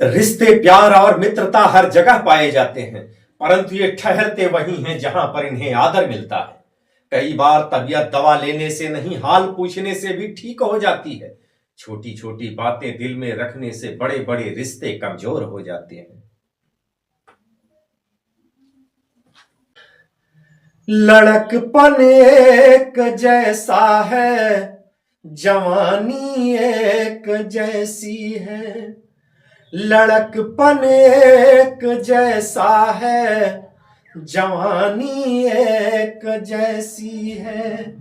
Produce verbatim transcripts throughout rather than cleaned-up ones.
रिश्ते, प्यार और मित्रता हर जगह पाए जाते हैं, परंतु ये ठहरते वहीं हैं, जहां पर इन्हें आदर मिलता है। कई बार तबीयत दवा लेने से नहीं, हाल पूछने से भी ठीक हो जाती है। छोटी-छोटी बातें दिल में रखने से बड़े-बड़े रिश्ते कमजोर हो जाते हैं। लड़कपन एक जैसा है, जवानी एक जैसी है। लड़कपन एक जैसा है, जवानी एक जैसी है।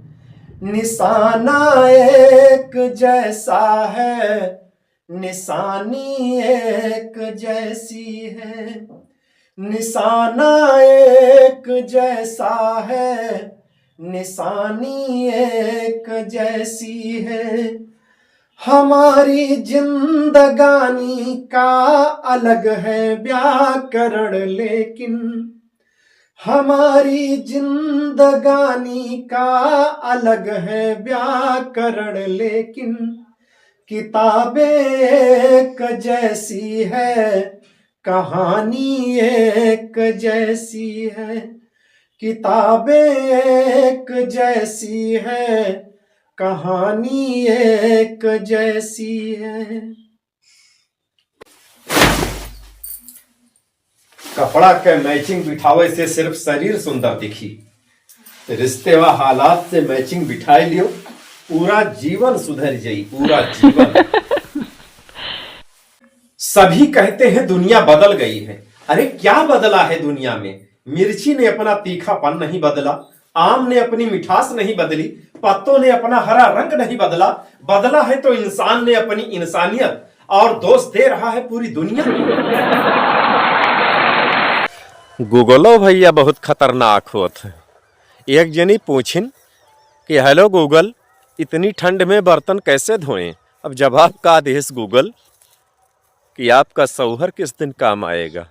निशाना एक जैसा है, निशानी एक जैसी है। निशाना एक जैसा है, निशानी एक जैसी है। हमारी जिंदगानी का अलग है व्याकरण, लेकिन हमारी जिंदगानी का अलग है व्याकरण, लेकिन किताबें एक जैसी है, कहानी एक जैसी है। किताबें एक जैसी है, कहानी एक जैसी है। कपड़ा के मैचिंग बिठावे से सिर्फ शरीर सुंदर दिखी। रिश्ते वा हालात से मैचिंग बिठाए लियो, पूरा जीवन सुधर जाई, पूरा जीवन। सभी कहते हैं दुनिया बदल गई है। अरे, क्या बदला है दुनिया में? मिर्ची ने अपना तीखापन नहीं बदला, आम ने अपनी मिठास नहीं बदली, पत्तों ने अपना हरा रंग नहीं बदला। बदला है तो इंसान ने अपनी इंसानियत, और दोष दे रहा है पूरी दुनिया। गूगलो भैया बहुत खतरनाक होत है। एक जनी पूछिन कि "हेलो गूगल, इतनी ठंड में बर्तन कैसे धोएं?" अब जवाब का दिहिस गूगल कि "आपका शौहर किस दिन काम आएगा?"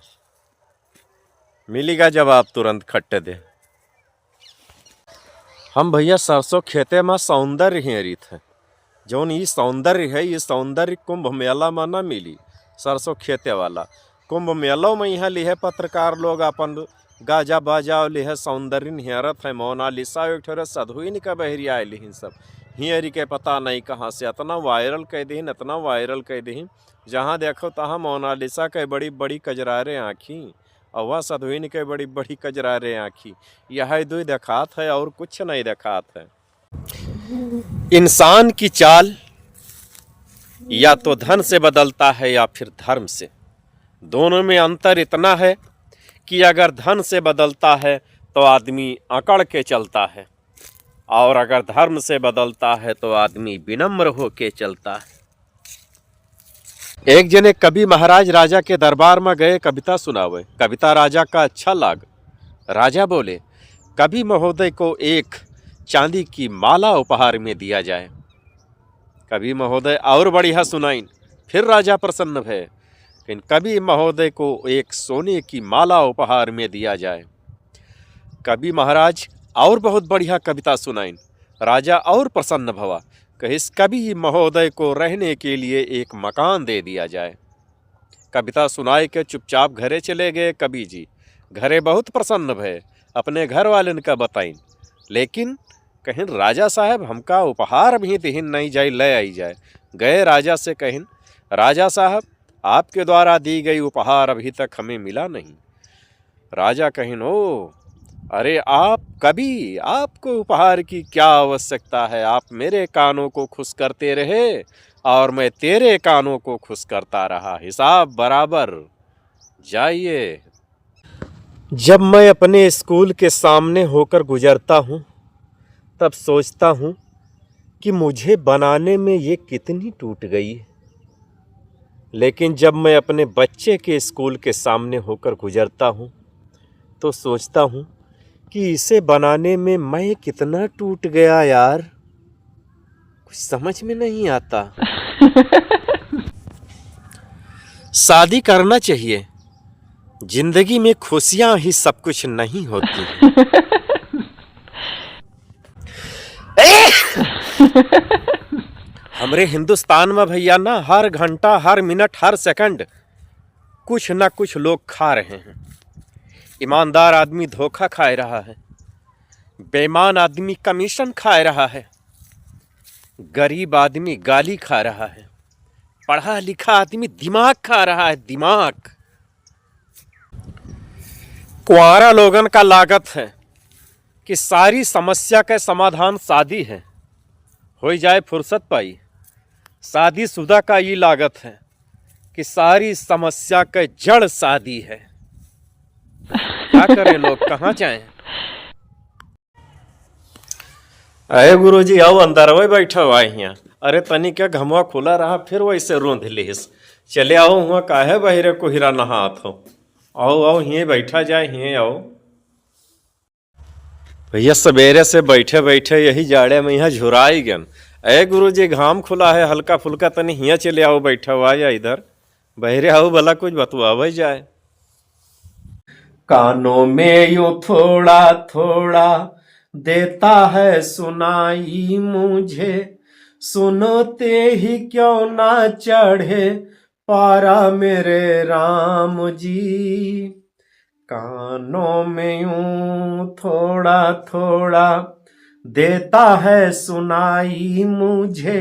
मिलिगा जवाब तुरंत खट्टे दे। हम भैया सरसों खेते मा सौंदर्य हेरित है। जौन ई सौंदर्य है, ई सौंदर्य कुंभ मेला मा ना मिली, सरसों खेते वाला। कुंभ मेलो मा इहाँ लिहे पत्रकार लोग आपन गाजा बाजा लिहे सौंदर्य हेरत है। मोनालिसा एक ठोरे सधुइन का बहरी आए लिहिन सब। हेरि के पता नहीं कहाँ से अतना वायरल कइ दिहिन, अतना वायरल कइ दिहिन। जहाँ देखो तहाँ मोनालिसा के बड़ी बड़ी कजरारे आँखी, और वह सधुइन के बड़ी बड़ी कजरारे आँखी। यह दुई देखात है और कुछ नहीं देखात है। इंसान की चाल या तो धन से बदलता है या फिर धर्म से। दोनों में अंतर इतना है कि अगर धन से बदलता है तो आदमी अकड़ के चलता है, और अगर धर्म से बदलता है तो आदमी विनम्र होके चलता है। एक जने कवि महाराज राजा के दरबार मा गए कविता सुनावे। कविता राजा का अच्छा लाग। राजा बोले, "कवि महोदय को एक चांदी की माला उपहार में दिया जाए।" कवि महोदय और बढ़िया सुनाइन। फिर राजा प्रसन्न भए, कहिन, "कवि महोदय को एक सोने की माला उपहार में दिया जाए।" कवि महाराज और बहुत बढ़िया कविता सुनाइन। राजा और प्रसन्न भवा, कहिस, "कवि महोदय को रहने के लिए एक मकान दे दिया जाए।" कविता सुनाए के चुपचाप घरे चले गए कवि जी। घरे बहुत प्रसन्न भए, अपने घर वालन का बताइन। लेकिन कहिन, "राजा साहब, हमका उपहार भी दिहिन नहीं जाई, ले आई जाए।" गए राजा से कहिन, "राजा साहब, आपके द्वारा दी गई उपहार अभी तक हमें मिला नहीं।" राजा कहिन, "ओ, अरे आप कवि, आपको उपहार की क्या आवश्यकता है? आप मेरे कानों को खुश करते रहे और मैं तेरे कानों को खुश करता रहा, हिसाब बराबर। जाइए।" जब मैं अपने स्कूल के सामने होकर गुजरता हूँ, तब सोचता हूँ कि मुझे बनाने में ये कितनी टूट गई है। लेकिन जब मैं अपने बच्चे के स्कूल के सामने होकर गुजरता हूँ, तो सोचता हूँ कि इसे बनाने में मैं कितना टूट गया यार। कुछ समझ में नहीं आता। शादी करना चाहिए। जिंदगी में खुशियां ही सब कुछ नहीं होती। हमरे हिंदुस्तान में भैया ना, हर घंटा, हर मिनट, हर सेकंड कुछ ना कुछ लोग खा रहे हैं। ईमानदार आदमी धोखा खाए रहा है, बेईमान आदमी कमीशन खाए रहा है, गरीब आदमी गाली खा रहा है, पढ़ा लिखा आदमी दिमाग खा रहा है, दिमाग। कुंवारा लोगन का लागत है कि सारी समस्या का समाधान शादी है, होई जाए फुर्सत पाई। शादीशुदा का ई लागत है कि सारी समस्या का जड़ शादी है। का करें लोग, कहाँ जाएं? अरे गुरुजी, आओ अंदरवे बैठो, आए हियाँ। अरे तनी का घमवा खुला रहा, फिर वैसे रूंध लिहिस। चले आओ हुआँ, काहे बहिरे कोहिरा नहात हो? आओ, आओ, हिये बैठा जाए, हिये आओ। भैया, सबेरे से बैठे बैठे यही जाड़े में यहाँ झुराई गन। ए गुरुजी, घाम खुला है हल्का फुल्का, तनी हियाँ चले आओ, बैठा हुआ या इधर। बहिरे आओ, भला कुछ बतुआवे जाए। कानों में यूं थोड़ा थोड़ा देता है सुनाई मुझे, सुनते ही क्यों ना चढ़े पारा मेरे राम जी। कानों में यूं थोड़ा थोड़ा देता है सुनाई मुझे,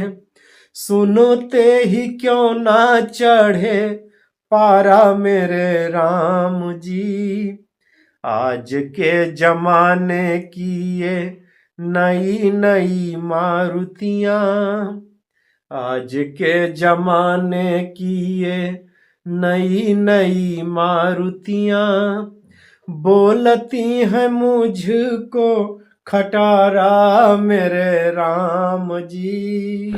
सुनते ही क्यों ना चढ़े पारा मेरे राम जी। आज के जमाने की ये नई नई मारुतियाँ, आज के जमाने की ये नई नई मारुतियाँ बोलती हैं मुझको खटारा मेरे राम जी।